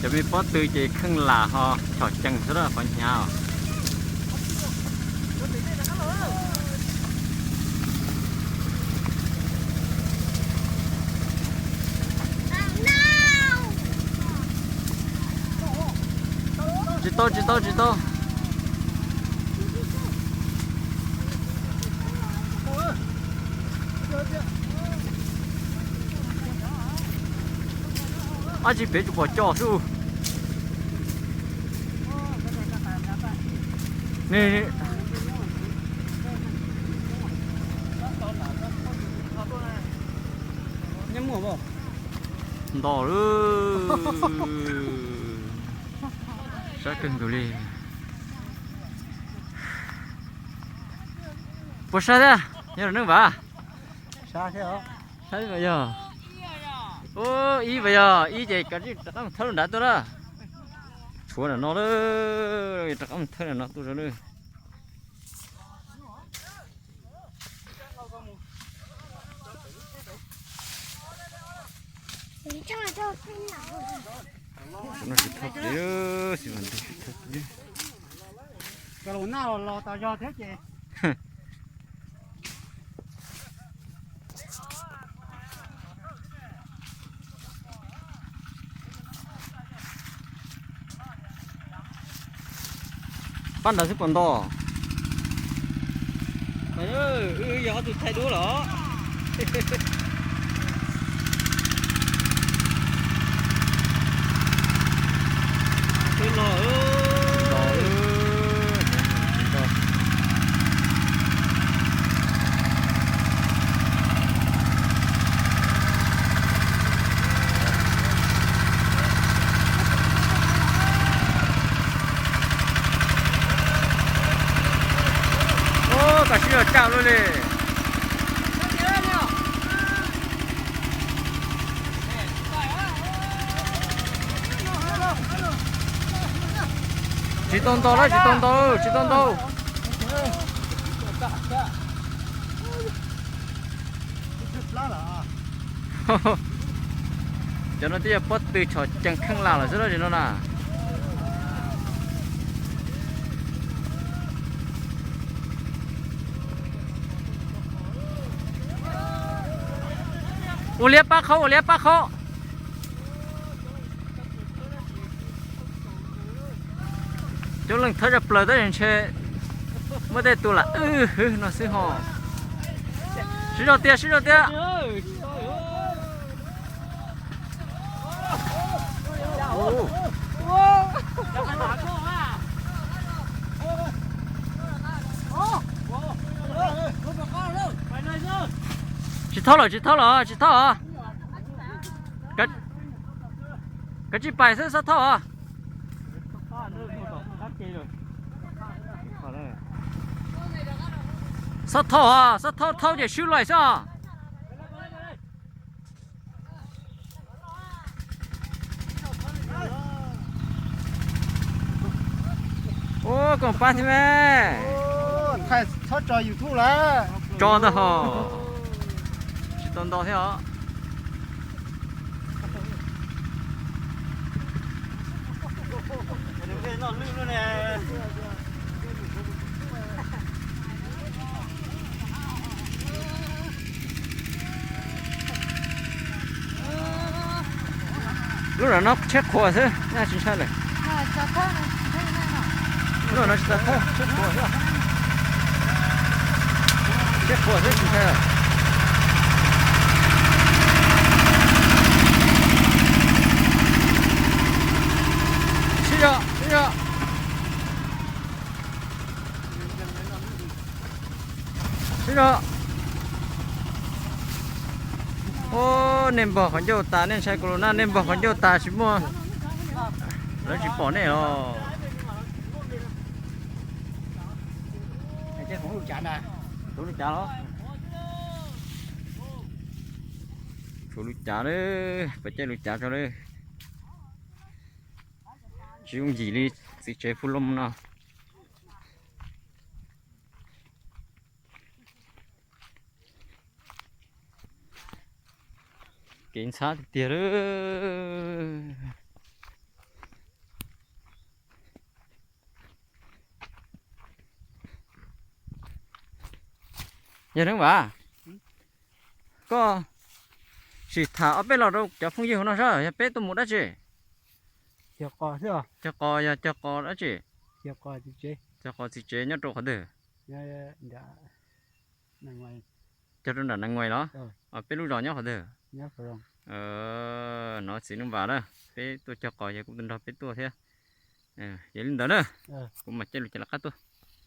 Cov me pob tw ces kheej lam ho chom cees xwb lawm qhov hnyav. Tsis tau, tsis tau, tsis tau. Ab tsi pem tsuas pom cos xwb. Nto lawm. Sab kawg nkaus li. Puas sab thiab yog neej vas? Sab ib vas yog. Ib vas yog ib ces koj rov qab mus thawb lub nrad tuaj na. Tshuav nram no lawm, rov qab mus thawb nram no tuaj rau lawm. Tsis thawj pem, xi mas nti thawj pem. Koj los naj los los tas zog thiab ces. Pab nrad xwb puas nto? Wb yog ob tug thaij duab los. Twb los. Ub, tam sim no caj lawm li. Tsis tau ntau lawm, tsis tau ntau, tsis tau ntau. Cov no twb yog pob tw tshov ceev kheej lam lawm xwb no na. Ua liab pab qhaub, ua liab pab qhaub. Coob leej thawb zaj plaws tab sis ntshe muaj tej tus lam wb hwv no xwb ho. Sib zog tiag, sib zog tiag. Tsis thauj lawm, tsis thauj lawm, tsis thauj os. Kav tsij pais xwb, xob thauj os. Xob thauj os, xob thauj, thauj ces swb laim xwb os. Ub, koom pab thiab me. Thaij txhob tso YouTube lawm. Tso ntag ho. Tsis tau nto thiab os. Lub no no tsheb qhuas xwb, nyaj tsis ntshai lawm. Lub no tsis tau thauj, tsheb qhuas xwb. Tsheb qhuas xwb tsis ntshai lawm. Sib zog, sib zog. Sib zog. Ub, nej npog qhov ncauj tas, nej ntshai kuv los na, nej npog qhov ncauj tas tsis muaj. Lawv tsis pom nej os. Tshuav lub cav los? Tshuav lub cav lawm, pab caij lub cav tso lawm. Tsis yooj yim li txiv tsev phu loo no. Kev ntxhab tiag tiag lawm. Yog Neej Vam, koj sim tham ob peb los rau cov phooj ywg hauv no saib yog peb tuaj mus dab tsi? Cog qos yog cog qos dab tsi? Cog qos txiv tsev nyob rau qhov twg? Cog rau nram Nas Nguais los? Peb lub zos nyob qhov twg? No txiv Neej Vam na, peb tuaj cog qos yog kuj nrog peb tuaj thiab. Yog li ntawd na, kuv mam caij lus ces lawv qab tuaj.